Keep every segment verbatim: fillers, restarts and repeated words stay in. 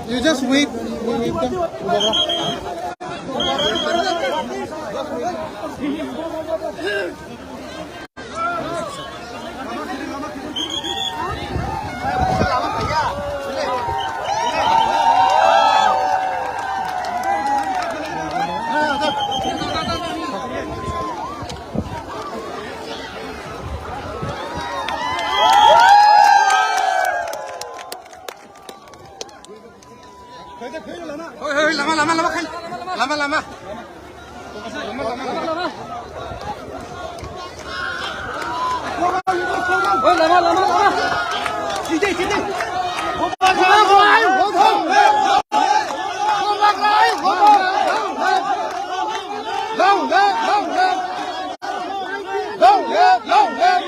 You just wave, wave them. Hoi, hoi, lama, lama, lama, khai. Lama, lama. Hoi, lama, lama, lama. Sidi, sidi. Long live, long live. Long live, long live. Long live, long live. Long live, long live.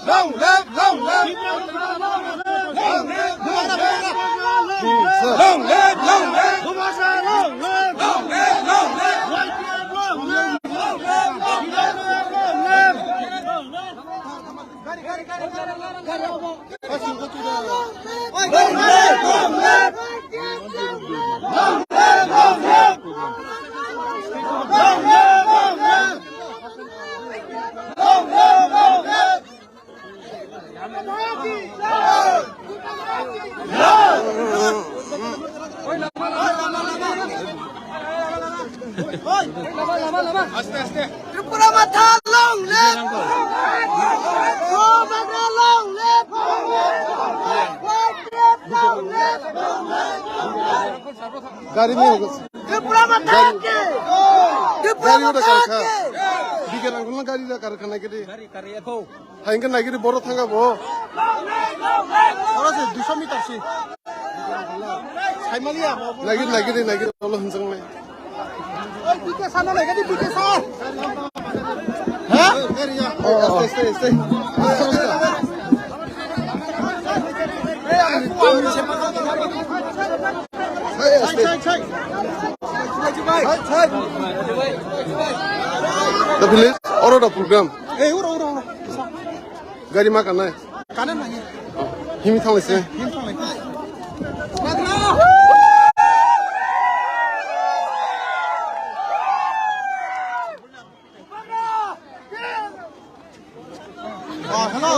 Long live, long live. Long live, long live. Tripura Motha long live! Bubagra long live! White Death long live! गाड़ी नहीं होगा। Tripura Motha ki! Tripura गाड़ी उठा Motha कर खा। ki! Bikin angkul na गाड़ी उठा कर खाना के लिए। Hai, hingke nagiri boro thangka bo. Oro se duiso meter se. Nagiri, nagiri, nagiri, olo hinjang nai. Oi, B K sir no nagiri, B K sir. Ha? Oh, oh. Aste, aste, aste. Hey, aste. The village, oro the program. Hey, oro, oro, oro. Gari ma kanai? Kanai nai. Himi thanglai se. Himi thanglai. Oh, hello.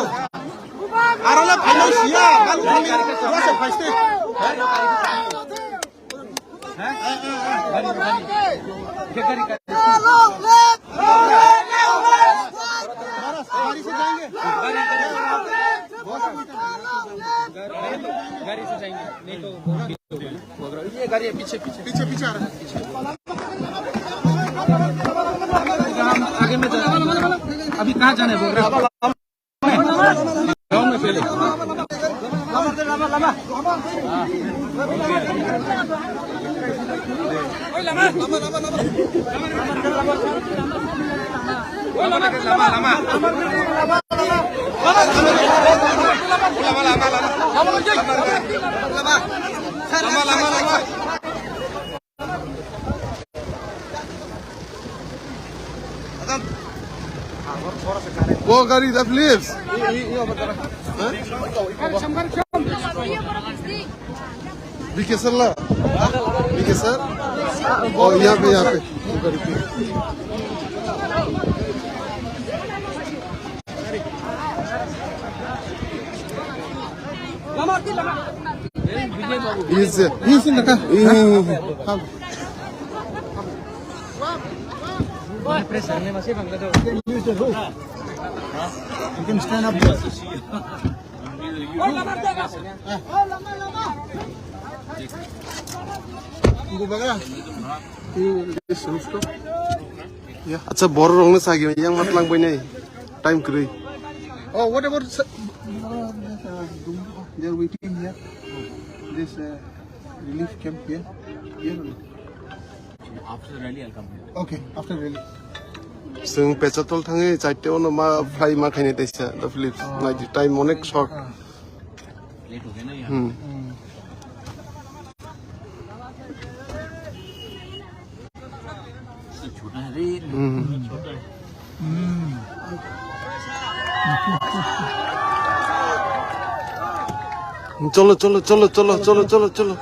Arala phainai siya, malu thangni, rasa phaiste. गाड़ी से जाएंगे। गाड़ी से जाएंगे, नहीं तो ये गाड़ी है, पीछे, पीछे। पीछे, पीछे आ रहा है। हम आगे में जा रहे हैं। अभी कहाँ जाना है बोल रहे हो? वो गाड़ी इधर प्लीज। हाँ? बीके सर ला। BK sir. ओ, यहाँ पे, यहाँ पे। Yes, sir. Yes, sir. Yes, sir. You can stand up here. Acha, borok rokno sagi yang mat lang boinai time kwrwi. Oh, what about, uh, they are waiting here. This, uh, relief camp here. Here only. After the rally, I'll come here. Okay, after rally. Chwng Pechatol thangwi charta ono ma fly ma khainai taisa, the Philips. Oh. Naidi time onek short. Ah. Hmm. Hmm. Hmm. Hmm. Cholo, cholo, cholo.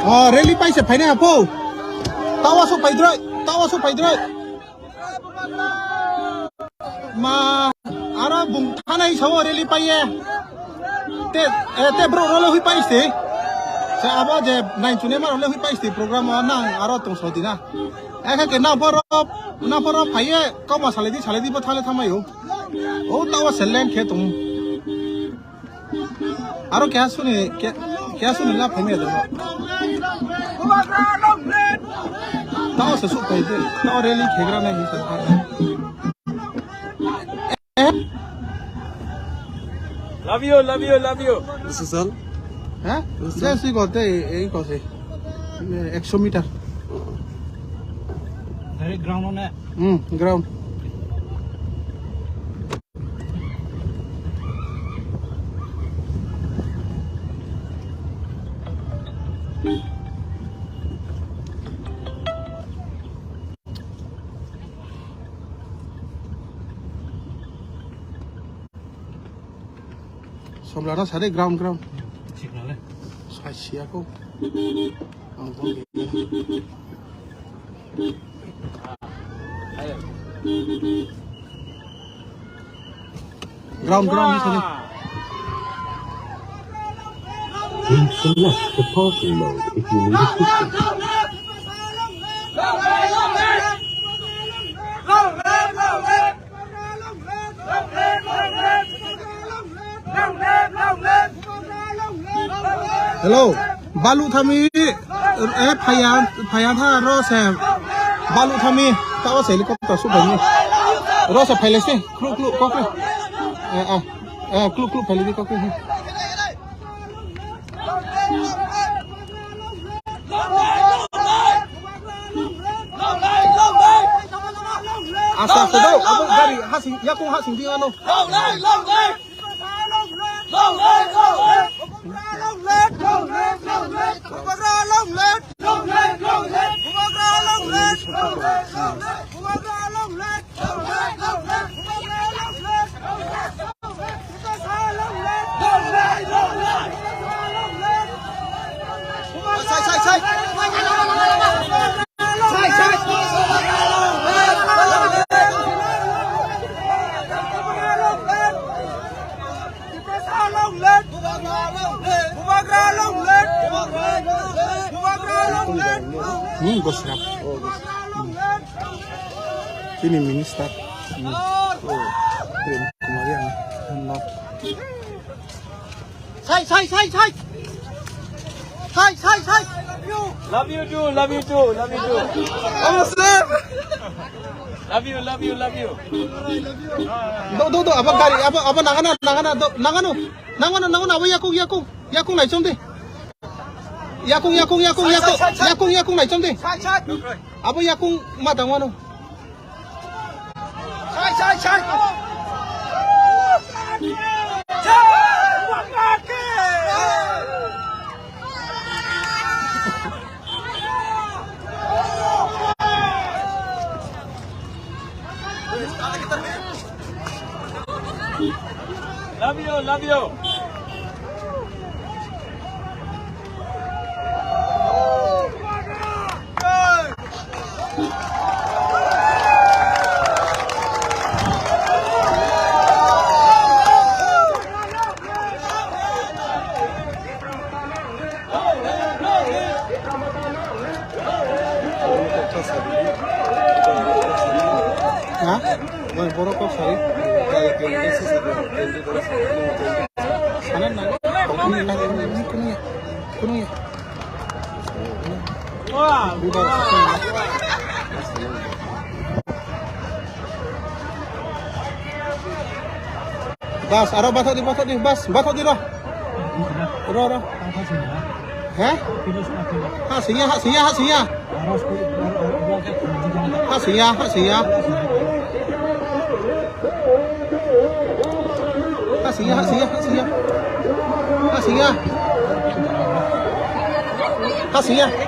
Oh, rally paisa phaina apho. Tawa so paidroi, tawa so paidroi. Ma, aro bung thanai sao rally paiye. Te, eh, te bro role hui paisti. Sa abo je nai chune ma role hui paisti program o nang aro tong sodi na. Ekha ke na boro, na boro phaiye, kau ma salai di, salai di bo thale thamai o. O tawa selen khe tong. Aro kya suni, kya, kya suni la phai me do. Tao se su phai de, tao rally khegra na hi sa. Eh? Love you, love you, love you. This is all. Ha? This is all. Jai si gote, ei ko se. Ekso meter. Direct ground on. Hmm, ground. Somlana sari ground, ground. Signal, eh? Sai siya ko. Ang phone. Ground, ground, sari. Please select the parking mode if you need assistance. Hello, balu thami, eh, phaya, phaya tha ro se, balu thami, ta o se helicopter su bani, ro se phaile se, klu klu kok klu, eh, eh, eh, klu klu phaile di kok klu. Asta, asta, dau, abo gari hasing, yakung hasing di ano. Hmm, bosra. Chini minister. Hmm. Oh, Prem Kumar yang. Sai, sai, sai, sai. Sai, sai, sai. Love you too, love you too, love you too. Love you, love you, love you. Do, do, do, abo gari, abo, abo nangana, nangana, do, nangano, nangano, nangano, abo yakung, yakung, yakung naichom de. Yakung, yakung, yakung, yakung, yakung, yakung naichom de. Abo yakung ma tangmano. Sai, sai, sai. Love you, love you. Ha? Boi borok kok sai. Sana na. Kunuya. Kunuya. Bas, aro bathok di, bathok di, bas, bathok di ro. Ro, ro. He? Ha singya, ha singya, ha singya. Ha singya, ha singya. Ha singya, ha singya, ha singya. Ha singya. Ha singya.